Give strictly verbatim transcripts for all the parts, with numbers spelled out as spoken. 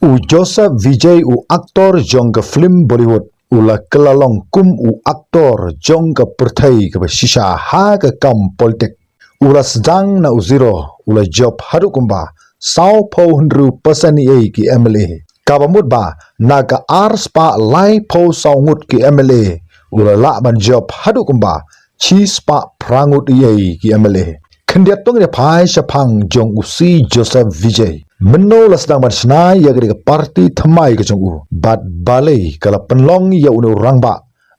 U Joseph Vijay u aktor jong ka film Bollywood, u la kylla long kum u aktor jong ka pyrthei kaba shisha ha ka kam politik. U la sdang na u zero, u la jop haduh kumba sawphew hynriew percent ei ei ki M L A. Kaba mut ba na ka arspah laiphew saw ngut ki M L A, u la lah ban jop haduh kumba shispah phra ngut ei ei ki M L A. Khyndiat to ngin ïa phai shaphang jong u C Joseph Vijay. Mynno la sdang ban shna ïa ka dei ka party thymmai ka jong u, bad balei ka la pynlong ïa une u rangbah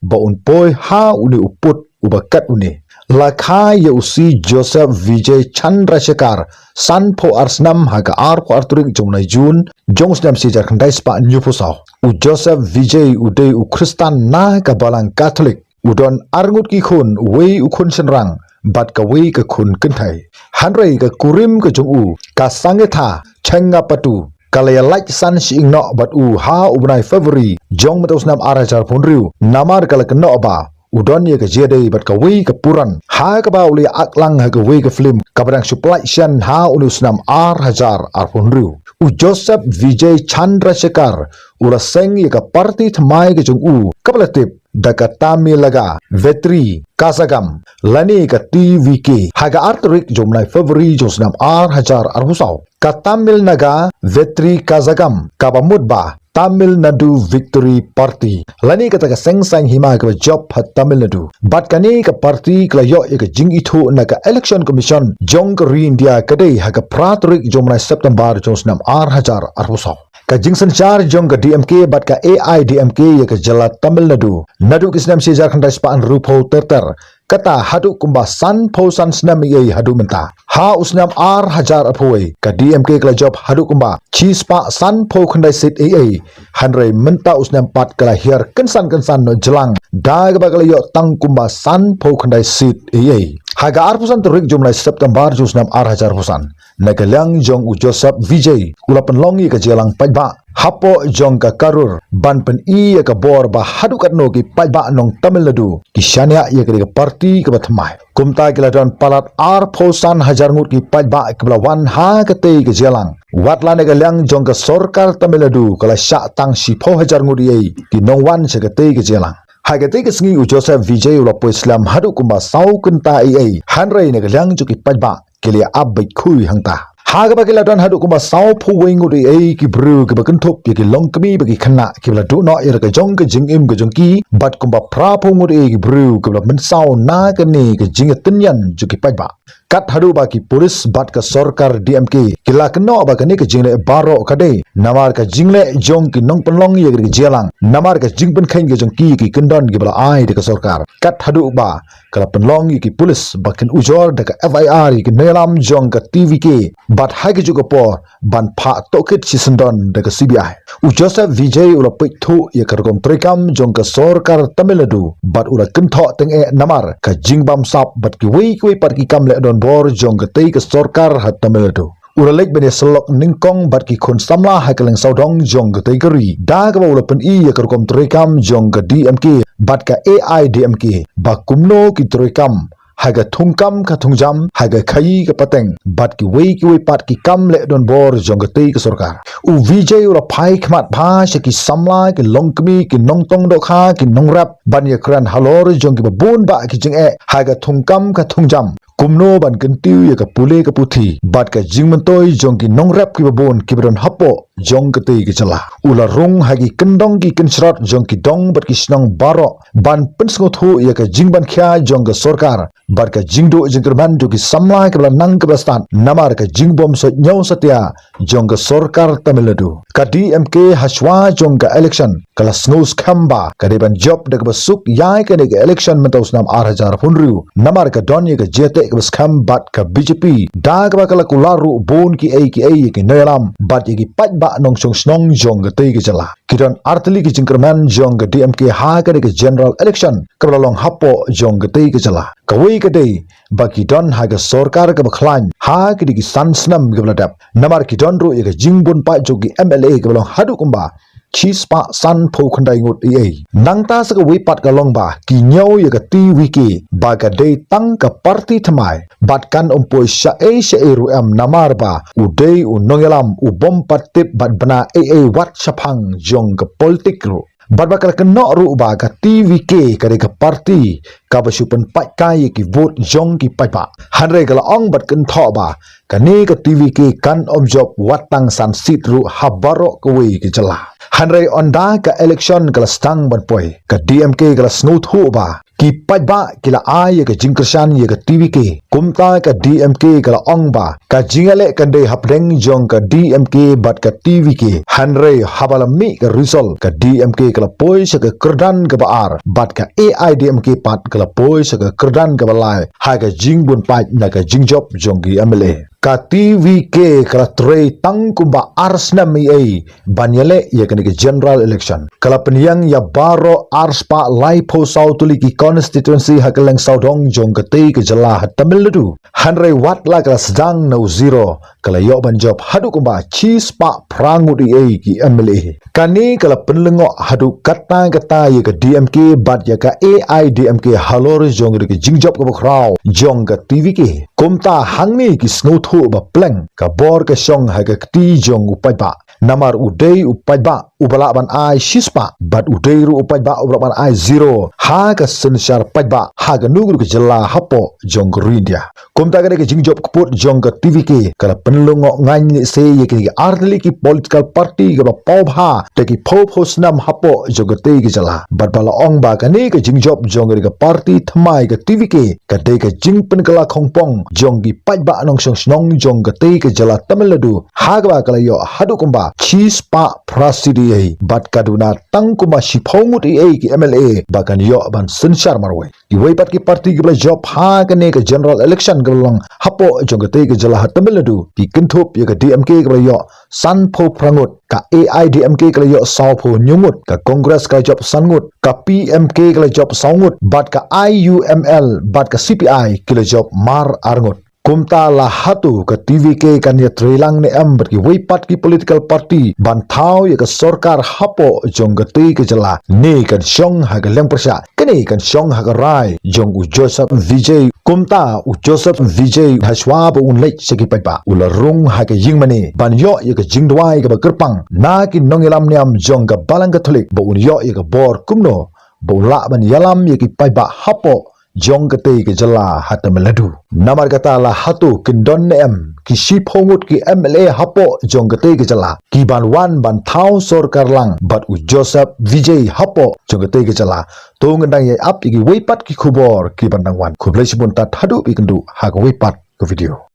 ba un poi ha une u pud uba kat une. La kha ïa u C Joseph Vijay Chandrasekhar, sanphew ar snem, ha ka arphew ar tarik jong u bnai Jun jong u snem shi hajar khyndai spah hynñiewphew saw. U Joseph Vijay u dei u Khristan na ka Balang Katholik. U don ar ngut ki khun, uwei u khun shynrang bad kawei ka khun kynthei. Hynrei ka kurim ka jong u, ka Sangetha Chengapatu, ka la ïa lait san shi ïing noh bad u ha u bnai February jong mynta u snem ar hajar arphew hynriew, namar ka la kynnoh ba u don ïa ka jingïadei bad kawei ka puran, ha kaba u la ïa act lang ha kawei ka film kaba dang shu pynlait shen ha une u snem ar hajar arphew hynriew. U Joseph Vijay Chandrasekhar u la seng ïa ka party thymmai ka jong u kaba la tip da ka Tamil Naga Vetri Kazhagam lane ka T V K ha ka ar tarik jong u bnai February jong u snem ar hajar arphew saw. Ka Tamil Naga Vetri Kazhagam, kaba mut ba Tamil Nadu Victory Party, lane kata ka seng saiñ hima kaba jop ha Tamil Nadu. Bad kane ka party ka la ïoh ïa ka jingithuh na ka Election Commission jong ka ri India ka dei ha ka phra tarik jong u bnai September jong u snem ar hajar arphew saw. Ka jingsynshar jong ka D M K bad ka A I D M K ïa ka jylla Tamil Nadu naduh ki snem shi hajar khyndai spah hynriewphew ter ter, kata haduh kumba sanphew san snem ei ei haduh mynta. Ha u snem ar hajar arphew wei, ka D M K ka la jop haduh kumba shispah sanphew khyndai seat ei ei. Hynrei mynta u snem pat ka la hiar kynsan kynsan noh jlang da kaba ka la ïoh tang kumba sanphew khyndai seat ei ei. Ha ka arphew san tarik jong u bnai September jong u snem ar hajar arphew san, na ka liang jong u Joseph Vijay u la pynlong ïa ka jingïalang paidbah hapoh jong ka Karur ban pyni ïa ka bor ba haduh katno ki paidbah nong Tamil Nadu ki shaniah ïa ka dei ka party kaba thymmai. Kumta ki la don palat arphew san hajar ngut ki paidbah kiba la wan ha katei ka jingïalang. Wat la na ka liang jong ka sorkar Tamil Nadu ka la shah tang shiphew hajar ngut ei ei ki nongwan sha katei ka jingïalang. Ha katei ka sngi u Joseph Vijay u la poi slem haduh kumba saw kynta ei ei, hynrei na ka liang jong ki paidbah ki la ïa ap beit khuid hangta. Ha kaba ki la don haduh kumba sawphew wei ngut ei ei ki briew kiba kynthup ïa ki longkmie bad ki khynnah kiba la duh noh ïa la ka jong ka jingim ka jong ki, bad kumba phraphew ngut ei ei ki briew kiba la mynsaw na kane ka jingïatynñian jong ki paidbah. Kat haduh ba ki pulis bad ka sorkar D M K ki la kynnoh ba kane ka jingleh baroh ka dei namar ka jingleh jong ki nongpynlong ïa ka jingïalang, namar ka jingpynkheiñ ka jong ki ki kyndon kiba la ai da ka sorkar. Kat haduh ba ka la pynlong ïa ki pulis ba kin ujor da ka F I R ïa ki nongïalam jong ka T V K, bad ha kajuh ka por ban phah tohkit shisyndon da ka C B I. U Joseph Vijay u la peit thuh ïa ka rukom treikam jong ka sorkar Tamil Nadu bad u la kynthoh tyngeh namar ka jingbamsap bad kiwei kiwei pat ki kam leh donbor jong katei ka sorkar ha Tamil Nadu. U la leit ban ïasyllok nyngkong bad ki khun samla ha ka lyngsawdong jong katei ka ri, da kaba u la pyni ïa ka rukom treikam jong ka D M K bad ka A I D M K ba kumno ki treikam ha ka thungkam ka thungjam, ha ka khaïi ka pateng bad kiwei kiwei pat ki kam leh donbor jong katei ka sorkar. U Vijay u la phai khmat bha sha ki samla, ki longkmie, ki nongtong dohkha, ki nongrep ban ïakren halor jong kiba bun bah ki jingeh ha ka thungkam ka thungjam, kumno ban kyntiew ïa ka pule ka puthi bad ka jingmyntoi jong ki nongrep kiba bun kiba don hapoh jong katei ka jylla. U la rung ha ki kyndong ki kynshrot jong ki dong bad ki shnong baroh ban pynsngewthuh ïa ka jingbankhia jong ka sorkar bad ka jingduh jingkyrmen jong ki samla kiba la nang kiba la stad namar ka jingbymsuk ñiewsatia jong ka sorkar Tamil Nadu. Ka D M K hashwa jong ka election ka la sngewskhem ba ka dei ban jop da kaba suk ïa kane ka election mynta u snem ar hajar arphew hynriew namar ka don ïa ka jingïateh kaba skhem bad ka B J P, da kaba ka la kular ruh bun kiei kiei ïa ki nongïalam bad ïa ki paidbah nongshong shnong jong katei ka jylla. Ki don artylli ki jingkyrmen jong ka D M K ha kane ka general election kaba la long hapoh jong katei ka jylla. Kawei ka dei ba ki don ha ka sorkar kaba khlaiñ ha kine ki san snem kiba la dep, namar ki don ruh ïa ka jingbun paid jong ki M L A kaba long haduh kumba shispah sanphew khyndai ngut eiei. Nangta sa kawei pat ka long ba ki ñiew ïa ka T V K ba ka dei tang ka party thymmai bad kan ym poi shaei shaei ruh em namar ba u dei u nongïalam u bym pat tip bad bna eiei wat shaphang jong ka politik ruh. Bad ba ka la kynnoh ruh ba ka T V K ka dei ka party kaba shu pynpait kai ïa ki vote jong ki paidbah. Hynrei ka la ong bad kynthoh ba kane ka T V K kan ym jop wat tang san seat ruh ha baroh kawei ka jylla. Hynrei ynda ka election ka la sdang ban poi, ka D M K ka la sngewthuh ba ki paidbah ki la ai ïa ka jingkyrshan ïa ka T V K. Kumta ka D M K ka la ong ba ka jingïaleh kan dei hapdeng jong ka D M K bad ka T V K. Hynrei haba la mih ka result, ka D M K ka la poi sha ka kyrdan kaba ar bad ka A I D M K pat ka la poi sha ka kyrdan kaba lai ha ka jingbun paid na ka jingjop jong ki M L A. Ka T V K ka la trei tang kumba ar snem eiei ban ïaleh ïa kane ka general election. Ka la pynïeng ïa baroh arspah laiphew saw tylli ki constituency ha kylleng sawdong jong katei ka jylla ha Tamil Nadu. Hynrei wat la ka la sdang na u zero, ka la ïoh ban jop haduh kumba shispah phra ngut eiei ki M L A. Kane ka la pynlyngngoh haduh katta katta ïa ka D M K bad ïa ka A I D M K halor jong ka jingjop kaba khraw jong ka T V K. Kumta hangne ki sngewthuh ba pleng ka bor ka shong ha ka kti jong u paidbah. Namar u dei u paidbah uba lah ban ai shispah bad u dei ruh u paidbah uba lah ban ai zero ha ka synshar paidbah ha kano kano ka jylla hapoh jong ka ri India. Kumta ka dei ka jingjop kput jong ka T V K ka la pynlyngngoh ngan lehse ïa kine ki ar tylli ki political party kaba paw bha da ki phew phew snem hapoh jong katei ka jylla. Bad ba la ong ba kane ka jingjop jong ka dei ka party thymmai ka T V K ka dei ka jingpynkylla khongpong jong ki paidbah nongshong shnong jong katei ka jylla Tamil Nadu ha kaba ka la ïoh haduh kumba shispah phra seat eiei bad ka duna tang kumba shiphew ngut eiei ki M L A ba kan ïoh ban synshar marwei. Kiwei pat ki party kiba la jop ha kane ka general election kaba la long hapoh jong katei ka jylla ha Tamil Nadu ki kynthup ïa ka D M K kaba la ïoh sanphew phra ngut, ka A I D M K ka la ïoh sawphew hynñiew ngut, ka Congress ka la jop san ngut, ka P M K ka la jop saw ngut bad ka I U M L bad ka C P I ki la jop mar ar ngut. Kumta la hato ka T V K kan ïatreilang ne em bad kiwei pat ki political party ban thaw ïa ka sorkar hapoh jong katei ka jylla ne kan shong ha ka liang pyrshah, kane kan shong ha ka rai jong u Joseph Vijay. Kumta u Joseph Vijay hashwa ba un leit sha ki paidbah u la rung ha ka ïingmane ban ïoh ïa ka jingduwai kaba kyrpang na ki nongïalam niam jong ka Balang Katholik ba un ïoh ïa ka bor kumno ba un lah ban ïalam ïa ki paidbah hapoh jong katei ka jylla ha Tamil Nadu. Namar kata la hato kin don ne em ki shiphew ngut ki M L A hapoh jong katei ka jylla ki ban wan ban thaw sorkar lang bad u Joseph Vijay hapoh jong katei ka jylla. To ngin dang ïai ap ïa kiwei pat ki khubor ki ban dang wan. Khublei shibun, tad haduh ba ïakynduh ha kawei pat ka video.